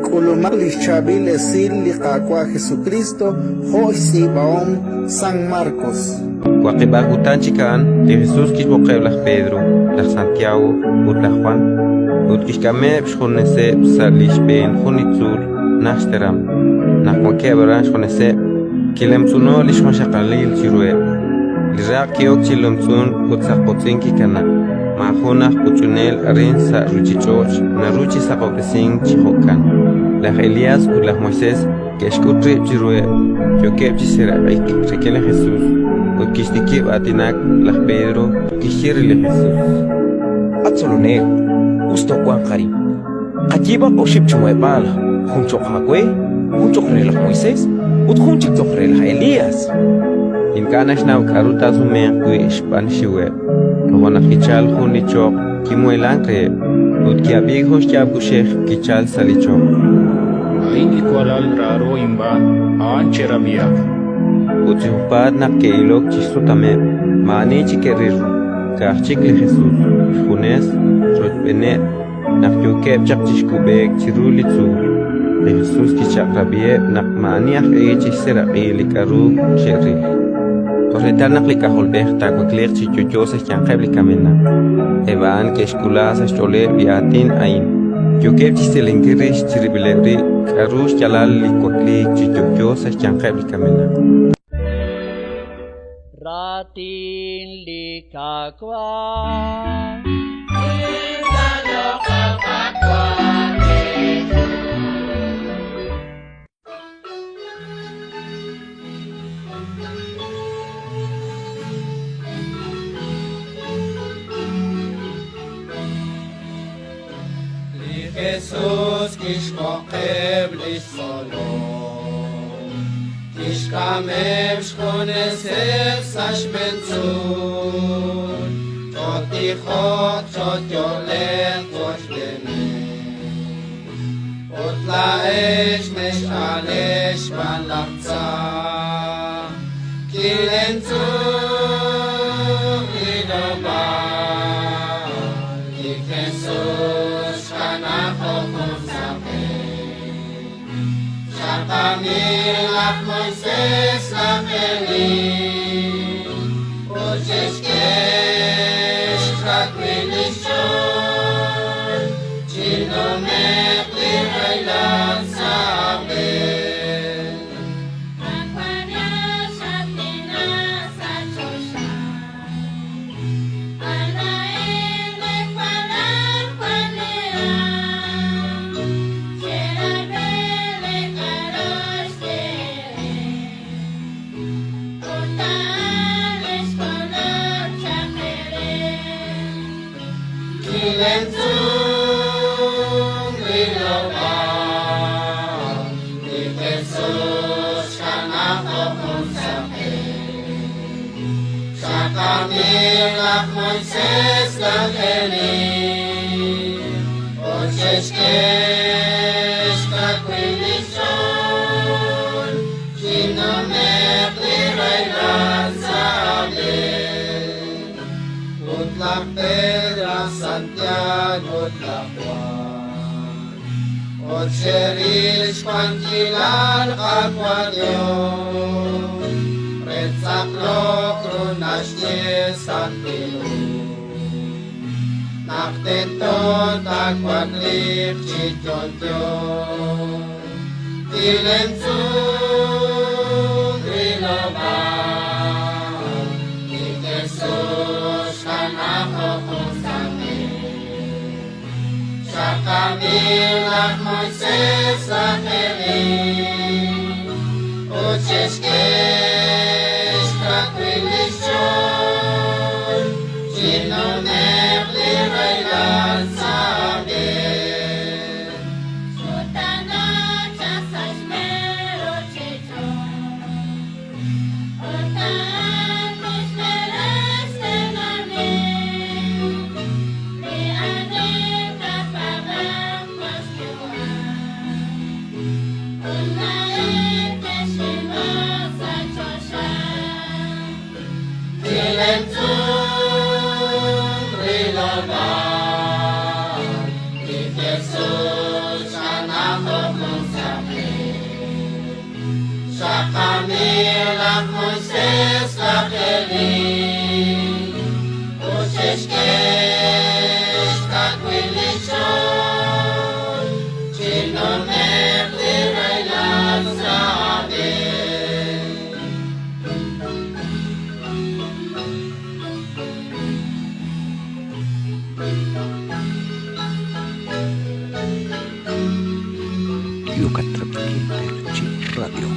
K'ulumaq li xChaab'il Esil li Qaawa' Jesukriist jo' xtz'iib'ahom San Markos. Waqib'aq kutan chik a'an, li Jesus kixb'oqeb' laj Pedro, laj Santiago ut laj Jwan, ut kixk'ameb' xjuneseb' sa' li xb'een jun li tzuul najt xteram. Naq wankeb' aran xjuneseb', kilemtz'uno'k li xjunxaqalil chiruheb'. Li raq' ki'ok chi lemtz'unk ut saqpotz'in kikanaak. Maajun aj puch'unel arin sa' ruuchich'och' naru chi saqob'resink chi jo'kan. Laj Elías ut laj Moisés ke'xk'ut rib' chiruheb', yookeb' chi seeraq'ik rik'in li Jesus, ut kixtikib' aatinak laj Pedro, kixye re li Jesus: At Tzolonel, us toowanq arin. Qayiib'aq oxib' chi muheb'aal, jun cho'q aawe, jun cho'q re laj Moisés ut jun chik cho'q re laj Elías. Ink'a' naxnaw k'aru taasumenq wi' xb'aan xxiweb'. Toja' naq kichalk jun li choql kimuheelank reheb', ut ki'ab'iik jun xyaab' kuxej kichalk sa' li choql. A'in li walal raaro inb'aan, a'an cherab'ihaq. Ut chi junpaat naq ke'ilok chi xsutameb', maa'ani chik ke'ril ru, ka'aj chik li Jesus, xjunes, rochb'eeneb'. Naq yookeb' chaq chi xkub'eek chiru li tzuul, li Jesus kixchaq'rab'iheb' naq maa'ani aj e chixseeraq'i li k'aru xe'ril, toj reetal naq li K'ajolb'ej taawakliiq chi yo'yo sa' xyanqeb' li kamenaq. Eb' a'an ke'xk'ula sa' xch'ooleb' li aatin a'in, yookeb' chi xtz'ilinkil rix chirib'ileb' rib' k'aru xyaalal li wakliik chi yo'yo sa' xyanqeb' li kamenaq. Raatin li Qaawa'. Li Jesus kixb'oqeb' li xtzolom, kixk'ameb' xjuneseb' sa' xb'een tzuul, chootijoq, chooyo'leq qochb'eeneb'. Ut laa'ex mex'aaleek xb'aan laj tza. Kilemtz'unk li lob'aal, li Jesus xkana jo' jun saqen. Xaqamil laj Moisés, laj Elí, ut xe'xk'e xkawil li xch'ool chinume'q li rahilal sa' b'e. Kilemtz'unk li lob'aal, li Jesus xkana jo' jun saqen. Xaqamil laj Moisés, laj Elí, ut xe'xk'e xkawil li xch'ool chinume'q li rahilal sa' b'e. Ut laj Pedro, laj Santiago ut laj Juan, ut xe'ril xwankilal Qaawa' Dios, re ttz'aqloq ru naxye Santil Hu, naq tento taawakliiq chi yo'yo. Kilemtz'unk rilob'aal li Jesus xkana jo' jun saqen. Xaqamil laj Moisés, laj Elí, ut xe'xk'e xkawil li xch'ool chinume'q li rahilal sa' b'e. Xaqamil laj Moisés laj Elí, ut xe'xk'e xkawil li xch'ool chinume'q li rahilal sa' aab'een. Yokat rab'inkil Perchi Radio.